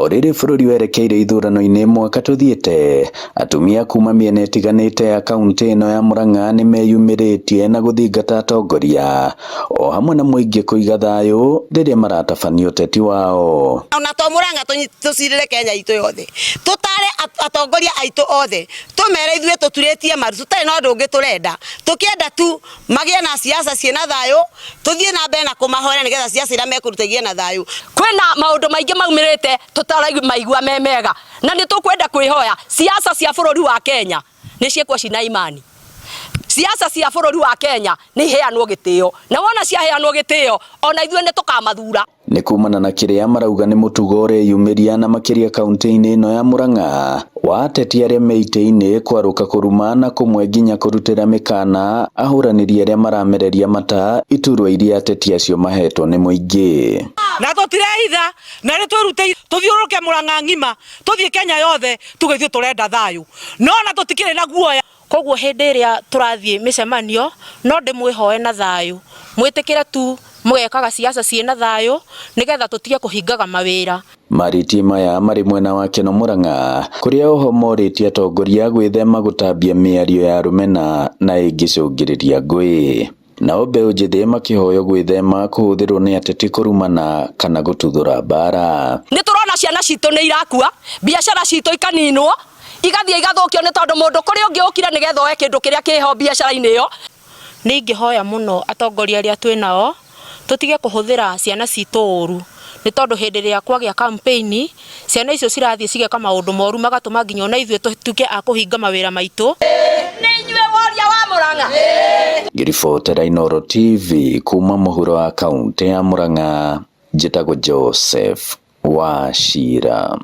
O rĩrĩ bũrũri werekeire ithurano-inĩ mwaka tũthiĩte, atumia kuma mĩena ĩtiganĩte ya kauntĩ ĩno ya Murang'a nĩmeyumĩrĩtie na gũthingata atongoria o hamwe na mũingĩ kũiga thayũ rĩrĩa maratabania ũteti wao. Ona to Murang'a, tũcirĩre Kenya itũ yothe, tũtare atongoria aitũ othe, tũmere ithuĩ tũturĩtie maru, tũtarĩ na ũndũ ũngĩ tũrenda, tũkĩenda tu magĩe na siasa ciĩna thayũ, tũthiĩ na mbere na kũmahoera nĩgetha siasa iria mekũruta igĩe na thayũ. Kwĩna maũndũ maingĩ maumĩrĩte tũtaramaigua me mega, na nĩ tũkwenda kwĩhoya siasa cia bũrũri wa Kenya nĩ ciĩkwo cina imani. Siasa cia bũrũri wa Kenya nĩ iheanwo gĩtĩo, na wona ciaheanwo gĩtĩo, ona ithuĩ nĩ tũkamathura. Nĩ kumana na kĩrĩa marauga nĩ mũtugo ũreyumĩria na makĩria kaunti-inĩ ĩno ya Murang'a wa ateti arĩa me itĩ-inĩ kwarũka kũruma na kũmwe nginya kũrutĩra mĩkana ahũranĩri arĩa maramereria mata iturwa iria ateti acio mahetwo nĩ mũingĩ. Na tũtirehitha, na nĩ twĩrutĩire tũthiũrũrũke Murang'a ng'ima, tũthiĩ Kenya yothe, tuge ithuĩ tũrenda thayũ, no na tũtikĩrĩ na guoya. Koguo hĩndĩ ĩrĩa tũrathiĩ mĩcemanio, no ndĩmwĩhoe na thayũ, mwĩtĩkĩre tu mũgekaga siasa ciĩna thayũ, nĩgetha tũtige kũhingaga mawĩra. Marĩtie maya marĩ mwena wa Keno Murang'a, kũrĩa oho morĩtie atongoria gwĩthema gũtambia mĩario ya rũmena na ĩngĩcũngĩrĩria ngũĩ. Nao mbeũ njĩthĩ makĩhoywo gwĩthema kũhũthĩrwo nĩ ateti kũrumana kana gũtuthũra mbara. Nĩ tũrona ciana citũ nĩ irakua, biacara citũ ikaninwo, igathiĩ igathũkio, nĩ tondũ mũndũ kũrĩ ũngĩ ũkire nĩgetha oe kĩndũ kĩrĩa kĩho biacara-inĩ ĩyo. Nĩ ingĩhoya mũno atongoria arĩa twĩ nao tũtige kũhũthĩra ciana citũ ũru, nĩ tondũ hĩndĩ ĩrĩa kwagĩa campaign, ciana icio cirathiĩ cigeka maũndũ moru, magatũma nginya ona ithuĩ tũtuĩke a kũhinga mawĩra maitũ. Nĩ inyuĩ woria wa Murang'a. Ngĩribotera Inooro TV kuma mũhuro wa kaunti ya Murang'a, njĩtagwo Joseph Wachira.